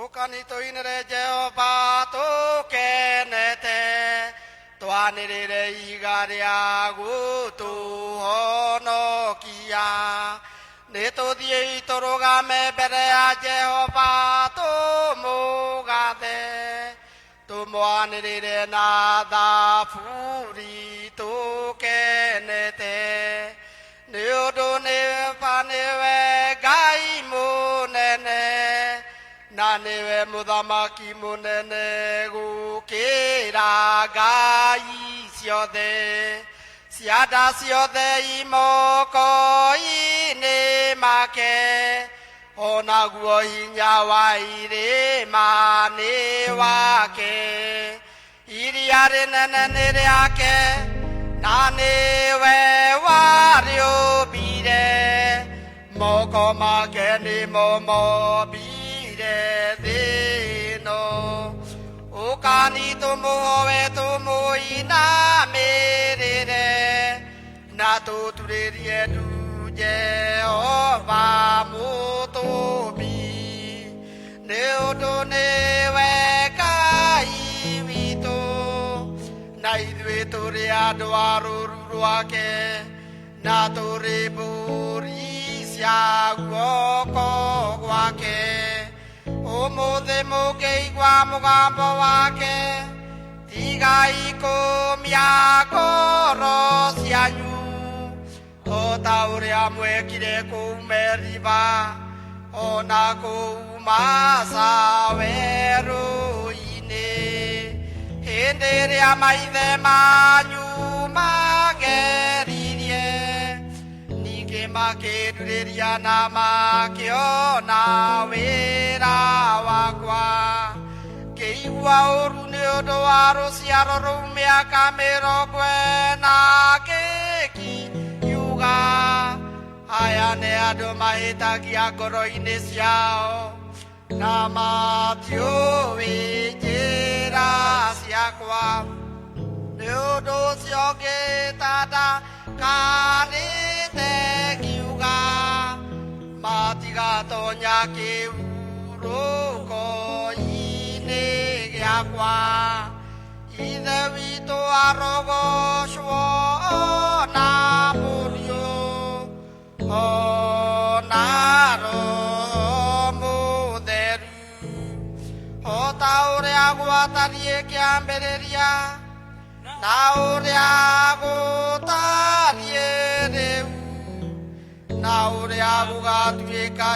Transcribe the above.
Ũkani tũinĩre Jehova tũkenete, twanĩrĩre ihiga rĩa gũtũhonokia. Nĩ tũthiĩi tũrũgame mbere ya Jehova tũmũgathe, tũmwanĩrĩre na thaburi tũkenete. Nĩ ũndũ nĩ nĩwe Ngai mũnene, na nĩwe mũthamaki mũnene gũkĩra ngai ciothe. Cianda ciothe imoko-inĩ make, onaguo hinya wa irĩma nĩ wake. Iria rĩnene nĩ rĩake, na nĩwe warĩũmbire. Moko make nĩmo mombire thĩ ĩno. Ũkani tũmũhoe tũmũinamĩrĩre, na tũturĩrie ndu Jehova mũtũmbi. Nĩ ũndũ nĩwe Ngai witũ, na ithuĩ tũrĩ andũ a rũũru rwake, na tũrĩ mbũri cia guoko gwake. Ũmũthĩ mũngĩigua mũgambo wake, tigai kũmia ngoro cianyu o ta ũrĩa mwekire kũu Meriba, ona kũu Masa werũ-inĩ, hĩndĩ ĩrĩa maithe manyu mangeririe, ningĩ makĩndurĩria na makĩona wĩra wakwa. Ngĩigua ũru nĩ ũndũ wa rũciaro rũu mĩaka 40, ngĩkiuga, aya nĩ andũ mahĩtagia ngoro-inĩ ciao, na matiũĩ njĩra ciakwa. Nĩ ũndũ ũcio ngĩtanda karĩte ngiuga, matigatonya kĩhurũko-inĩ gĩakwa. Ithe witũ arogocwo na Mũriũ ona Roho Mũtheru, o ta ũrĩa gwatariĩ kĩambĩrĩria, na ũrĩa gũtariĩ rĩu, na ũrĩa gũgatuĩka.